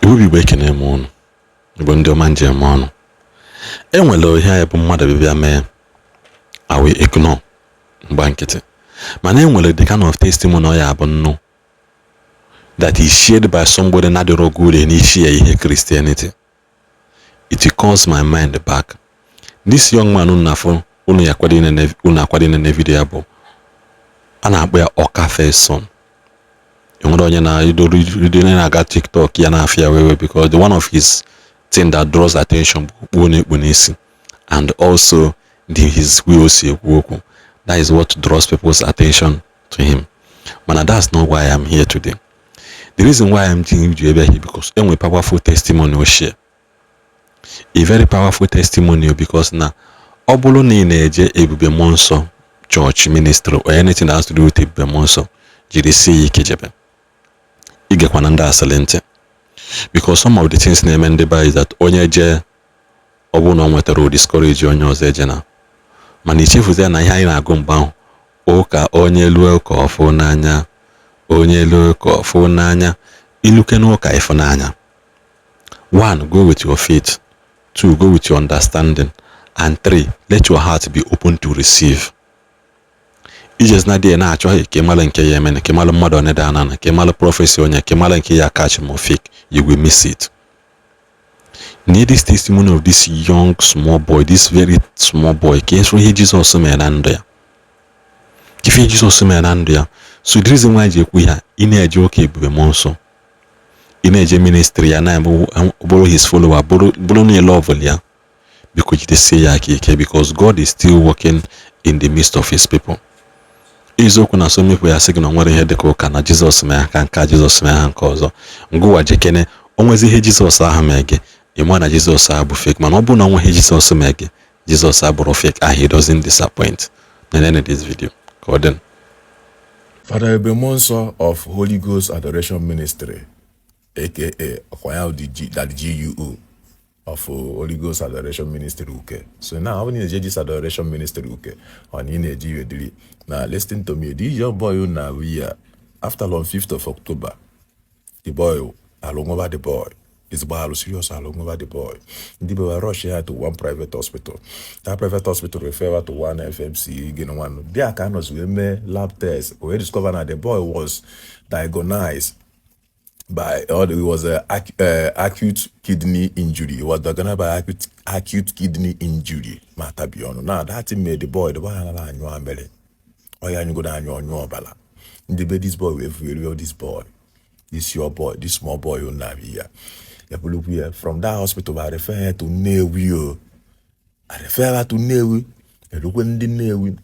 Igbo Igbo, ekene m ụnụ. Igbo ndị ọma, njem ọnụ. E nwere ihe anyị bụ mmadụ bịa mee, I will ignore, mgba nkịtị, mana e nwere the kind of testimony ọ ya bụ nnụ that is shared by somebody na-adịrọ good n'isi ya ihe Christianity. It calls my mind back. This young man unu na-afụ, unu ya akwado inene, unu akwado inene video ya bụ a na-akpọ ya Ọka First Son. Enwere onye na-aga TikTok ya na-afịa wewe, because the one of his thing that draws attention bụ okpu na-ekpu n'isi and also the his way o si ekwu okwu. That is what draws people's attention to him. Mana that's not why I'm here today. The reason why I'm ji ebe here, because enwe powerful testimony o share, a very powerful testimony, because na ọ bụrụ na ị na-eje Ebube Mmụọ Nsọ church ministry or anything that has to do with Ebube Mmụọ Nsọ, jiri sie ya ike jebe, igekwana ndị asịrị ntị, because some of the things na-eme ndị be is that onye jee, ọ bụrụ na ọ nwetara o discourage onye ọzọ eje na. Mana ichefuzi ya na ihe anyị na-agụ mgbe ahụ, ụka onye luo ka ọfụ n'anya, onye luo ka ọfụ n'anya, iluke n'ụka ịfụnanya. One, go with your faith. Two, go with your understanding. And three, let your heart be open to receive. Ijezina dị na-achọghị ka ịmara nke ya emene, ka ịmara mmadụ one dị anana, ka ịmara prophecy onye, ka ịmara nke ya catch ma fake, you will miss it. Need this testimony of this young small boy, this very small boy, ka ịsụ ihe Jizọs mere na ndụ ya, ife Jizọs mere na ndụ ya. So the reason why ji ekwu ya, ị na-eje ụka Ebube Mmụọ Nsọ, ị na-eje ministry ya, na bụrụ his follower, bụrụ na love ya, biko jidesie ya aka ike, because God is still working in the midst of his people. Eziokwu na so mepụ ya sị gị na o nwere ihe dịka ụka, na Jizọs mee aka nke a, Jizọs mee ha nke ọzọ. Ngụwa jekene o nwezi ihe Jizọs ahụ mee gị, ị ma na Jizọs ahụ bụ fake. Mana ọ bụrụ na o nweghị Jizọs mee gị, Jizọs abụrụ fake ahụ. He doesn't disappoint. Nenene this video ka ọ dị. Father Ebube Muonso of Holy Ghost Adoration Ministry, aka Okwaya the G, that GUO of Holy Ghost Adoration Ministry Uke. So now, when you this Adoration Ministry Uke, on in a G now listen to me. This young boy now we are after on 5th of October, the boy along over the boy. It's boy serious along over the boy. The boy rush here to one private hospital. That private hospital refer to one FMC, you know, one. There kind of we made lab test. We discovered that the boy was diagnosed by, or it was a acute kidney injury. He was diagnosed by acute kidney injury. Mata biono. Now that thing made the boy anala anyụ amele. Oya anyụgo anyụ ọnyụ ọbala. Ndị be this boy wee fuelu this boy. This your boy, this small boy who na ya. Ebulukwu ya from that hospital ba refer ya to Nnewi o. I refer ya to Nnewi. Erukwe ndị Nnewi.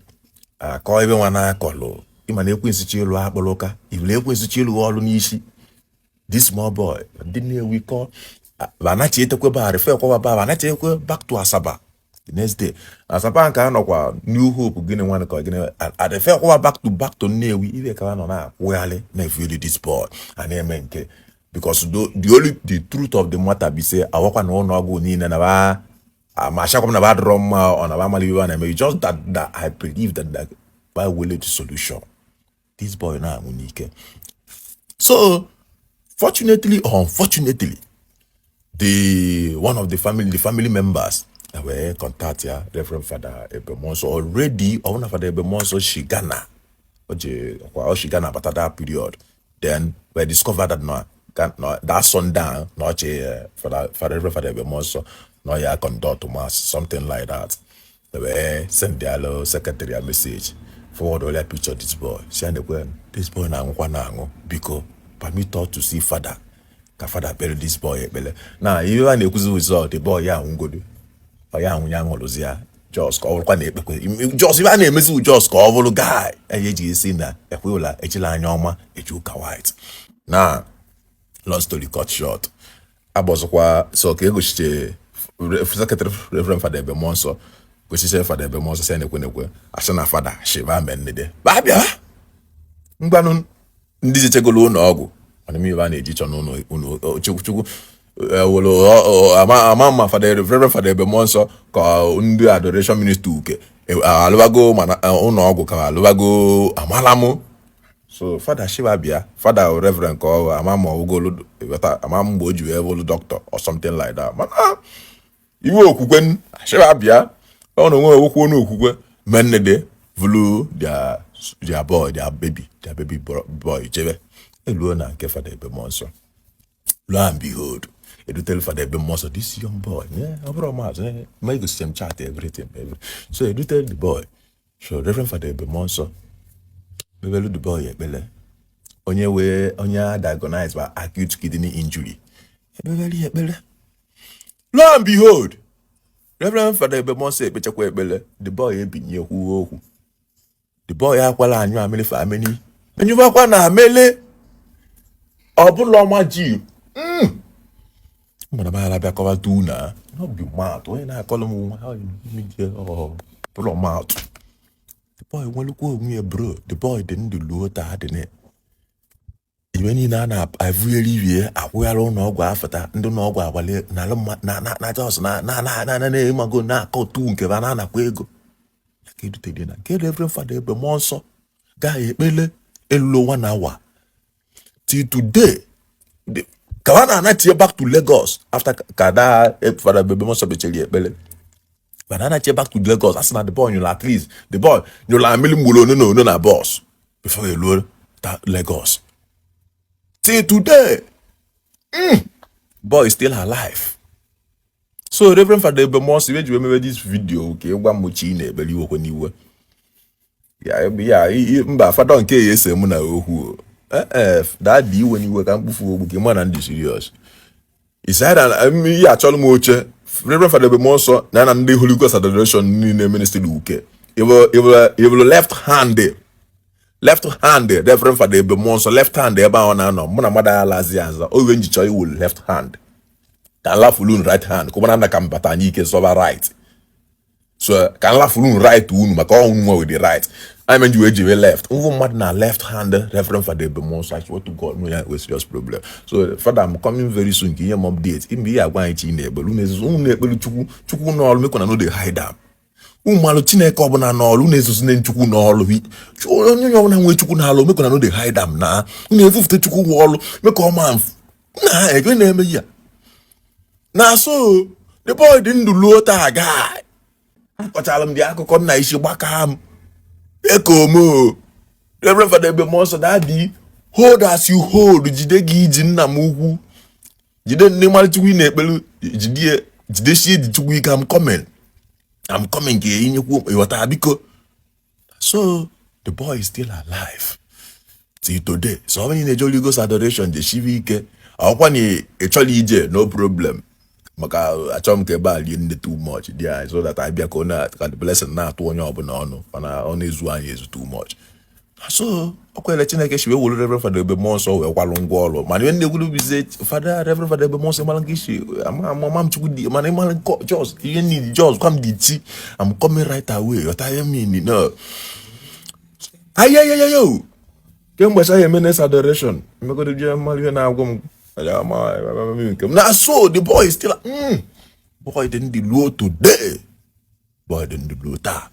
Akọ ebe nwa na-akọlụ. Ịma na ekwensu chi ịlụ akpụrụ ụka. Ibulu ekwensu chi ịlụ ọrụ n'isi. This small boy, ndị Nnewi kọ anachi etekwe ba refer kwa ba anachi ekwe back to Asaba the next day. Asaba nke a nọkwa New Hope, gịnị nwanne ka gịnị a refer kwa back to Nnewi. Ibe ka nọ na-akwụgharị na-efuli this boy a na-eme nke, because the only the truth of the matter be say awakwa na ụlọ ọgwụ niile na ba ma achakwa m na ba dọrọ mma ọ na ba amala ibe a na-eme. Just that I believe that by will the solution this boy na-anwụ n'ike. So fortunately or unfortunately, the one of the family members wee contact ya Reverend Father Ebemonso. Already ọbụna Father Ebemonso shi Ghana, o je kwa o shi Ghana bata that period. Then we discovered that no, no that Sunday no che Father Reverend Father Ebemonso no ya conduct mass, something like that. They wee send their secretary a message, forward all their picture this boy, si nekwe this boy na-anwụkwa na-anwụ, biko permit us to see father, ka father kpere this boy ekpere. Na ihe a na-ekwuzi result, the boy ya anwụgodo, ọ ya anwụ ya ṅụrụzi ya, just ka ọ bụrụkwa na ekpekwe, just ibe a na-emezi, just ka ọ bụrụ guy enye eji esi na ekwewela ejila anya ọma eji ụka white. Na long story cut short, agbọzọkwa so ka egochiche secretary Reverend Father Ebemonso, gochiche Father Ebemonso, sị na-ekwe nekwe asị na fada shiva mennede ba bịa ngwanụ. Ndị jechegolo ụlọ ọgwụ mana ime ibe a na-eji chọ n'ụlọ ụlọ chukwu chukwu were ama ama Father Reverend Father Ebemonso ka ndị Adoration Ministry Uke alụbago, mana ụlọ ọgwụ ka alụbago amala mụ. So fada shiva bịa, fada reverend ka ọ ama ma ọwụgolu, ama mgbe o ji wee bụrụ doctor or something like that, mana iwe okwukwe shiva bịa, ọ na onwe okwu n'okwukwe mennede vulu their boy, their baby boy jebe eluo na nke Fada Ebe Mmụọ Nsọ. Lo and behold, edutere Fada Ebe Mmụọ Nsọ this young boy. Ọ bụrụ maazị ma egosi m chat, everything, so edutere the boy. So Reverend Fada Ebe Mmụọ Nsọ mebelu the boy ekpele, onye wee onye a diagnosed by acute kidney injury, ekpebere ya ekpere. Lo and behold, Reverend Fada Ebe Mmụọ Nsọ ekpechakwa ekpere, the boy ebinye kwuo okwu. The boy akwala anyụ amịlị fa amịlị anyụbakwa na amịlị ọbụla ọma ji mana m bịa kọwata unu a n'obi maatụ onye na-akọlụ m nwa bụlọ maatụ. The boy nwelukwa onwe ya, bro. The boy dị ndụ luo taa, dị na iwe niile a na-avụgheri iwie akwụghara ụlọ ọgwụ afụta ndị ụlọ ọgwụ agbali na na jos na na na na na na-emago na-akọ otu nke ba na-anakwa ego ya ka edutere na nke Reverend Fada Ebe Mmụọ Nsọ gaa ekpele elulo one hour. Till today, ka ha na-anachie back to Lagos after ka da Fada Ebe Mmụọ Nsọ kpechiri ekpele, mana anachie back to Lagos, asị na the boy nyụrụ, at least the boy nyụrụ amịlị mgboro one na one na bus before eluo Lagos. Till today, boy is still alive. So Reverend Fada Ebe Mmụọ Nsọ, iwe ji wee mewe this video ka ịgwa m chi na-ekpere iwekwe n'iwe ya ya mba fada nke ya ese mụ na okwu ee daddy, iwe n'iwe ka mkpufu okwu ka ịma na ndị serious isaida ihe achọrọ m oche. Reverend Fada Ebe Mmụọ Nsọ na ndị Holy Ghost Adoration niile ministry uke ịbụrụ left hand, left hand Reverend Fada Ebe Mmụọ Nsọ, left hand ebe ahụ na-anọ mụ na mmadụ alazi aza oge njichọ iwu left hand ka nlafulu right hand ka ụmara na ka m bata anyị ike sọba right, so ka nlafulu right unu maka ọnwụ nwa with the right anyị menji wee jiwe left mvụ mmadụ na left hand Reverend Fada Ebe Mmụọ Nsọ. I swear to God, no ya with serious problem. So Father, I'm coming very soon ka ihe m update imbe ihe agwa anyị chi na-ekpelu unu ezuzu unu na-ekpelu Chukwu, Chukwu n'ọlụ mekwa na no dey hide am. Ụmụ Chineke ọbụla n'ọlụ na-ezozi na Chukwu n'ọlụ, onye ọbụla nwee Chukwu n'alụ mekwa na no dey hide am na unu efufute Chukwu nwe ọlụ mekwa ọma na ege na-eme ya na. So the boy dị ndụ luo taa. Guy, akọchala m dị akụkọ nna isi gbaka m ekomo. Reverend Fada Ebe Mmụọ Nsọ, daddy, hold as you hold, jide gị iji nna m ukwu, jide ndị mara Chukwu ị na-ekpelu, jide jidesie ji Chukwu ike. I'm coming, I'm coming ka inyekwu ịghọta biko. So the boy is still alive till today. So ọ bụrụ na ị na-eje Holy Ghost Adoration, jesibe ike. Ọkwa na ị chọrọ ije, no problem, maka achọrọ m ka ebe a rie nne too much dị anyị, so that anyị bịa ka ọ na ka the blessing na-atụ onye ọbụla ọnụ, mana ọ na-ezu anyị ezu too much. So ọ kwere Chineke si wee were Reverend Fada Ebe Mmụọ Nsọ wee kwalụ ngwa ọrụ, mana ihe na-ekwuru bizie Fada, Reverend Fada Ebe Mmụọ Nsọ, mara nke isi ama ama m Chukwu dị, mana ịmara nke just ihe need just gwa m dị chi. I'm coming right away. Ghọta ihe mean no ayeyeyeyo kemgbe sa ya eme next adoration mmegodo je mmadụ ihe na-agwụ m nke m na. So the boy is still boy dị ndị luo today, boy dị ndị luo taa.